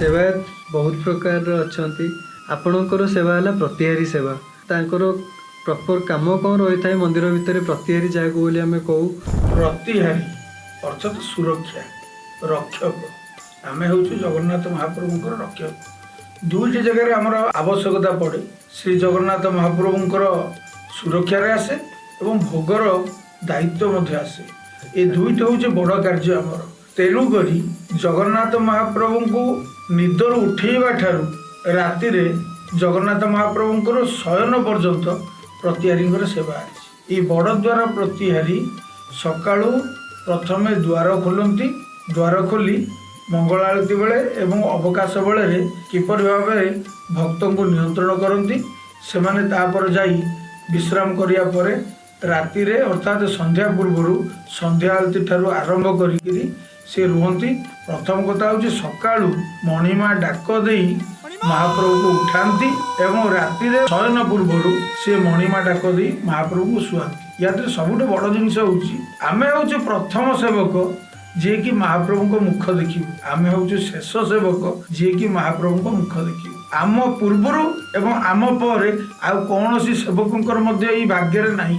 ସେବାୟତ ବହୁତ ପ୍ରକାରର ଅଛନ୍ତି। ଆପଣଙ୍କର ସେବା ହେଲା ପ୍ରତିହାରୀ ସେବା। ତାଙ୍କର ପ୍ରପର କାମ କ'ଣ ରହିଥାଏ ମନ୍ଦିର ଭିତରେ, ପ୍ରତିହାରୀ ଯାହାକୁ ବୋଲି ଆମେ କହୁ? ପ୍ରତିହାରୀ ଅର୍ଥାତ୍ ସୁରକ୍ଷା ରକ୍ଷକ। ଆମେ ହେଉଛୁ ଜଗନ୍ନାଥ ମହାପ୍ରଭୁଙ୍କର ରକ୍ଷକ। ଦୁଇଟି ଜାଗାରେ ଆମର ଆବଶ୍ୟକତା ପଡ଼େ। ଶ୍ରୀ ଜଗନ୍ନାଥ ମହାପ୍ରଭୁଙ୍କର ସୁରକ୍ଷାରେ ଆସେ ଏବଂ ଭୋଗର ଦାୟିତ୍ୱ ମଧ୍ୟ ଆସେ। ଏ ଦୁଇଟି ହେଉଛି ବଡ଼ କାର୍ଯ୍ୟ ଆମର। ତେଣୁକରି ଜଗନ୍ନାଥ ମହାପ୍ରଭୁଙ୍କୁ ନିଦରୁ ଉଠେଇବା ଠାରୁ ରାତିରେ ଜଗନ୍ନାଥ ମହାପ୍ରଭୁଙ୍କର ଶୟନ ପର୍ଯ୍ୟନ୍ତ ପ୍ରତିହାରୀଙ୍କର ସେବା ଅଛି। ଏଇ ବଡ଼ ଦ୍ୱାର ପ୍ରତିହାରୀ ସକାଳୁ ପ୍ରଥମେ ଦ୍ୱାର ଖୋଲନ୍ତି। ଦ୍ୱାର ଖୋଲି ମଙ୍ଗଳ ଆଳତୀ ବେଳେ ଏବଂ ଅବକାଶ ବେଳରେ କିପରି ଭାବରେ ଭକ୍ତଙ୍କୁ ନିୟନ୍ତ୍ରଣ କରନ୍ତି। ସେମାନେ ତାପରେ ଯାଇ ବିଶ୍ରାମ କରିବା ପରେ ରାତିରେ, ଅର୍ଥାତ୍ ସନ୍ଧ୍ୟା ପୂର୍ବରୁ ସନ୍ଧ୍ୟା ଆଳତୀ ଠାରୁ ଆରମ୍ଭ କରିକିରି ସେ ରୁହନ୍ତି। ପ୍ରଥମ କଥା ହେଉଛି, ସକାଳୁ ମଣିମା ଡାକ ଦେଇ ମହାପ୍ରଭୁକୁ ଉଠାନ୍ତି ଏବଂ ରାତିରେ ଶୟନ ପୂର୍ବରୁ ସେ ମଣିମା ଡାକ ଦେଇ ମହାପ୍ରଭୁଙ୍କୁ ଶୁଆନ୍ତି। ୟା ଦେହରେ ସବୁଠୁ ବଡ଼ ଜିନିଷ ହେଉଛି, ଆମେ ହେଉଛୁ ପ୍ରଥମ ସେବକ ଯିଏକି ମହାପ୍ରଭୁଙ୍କ ମୁଖ ଦେଖିବୁ। ଆମେ ହେଉଛୁ ଶେଷ ସେବକ ଯିଏକି ମହାପ୍ରଭୁଙ୍କ ମୁଖ ଦେଖିବୁ। ଆମ ପୂର୍ବରୁ ଏବଂ ଆମ ପରେ ଆଉ କୌଣସି ସେବକଙ୍କର ମଧ୍ୟ ଏଇ ଭାଗ୍ୟରେ ନାହିଁ।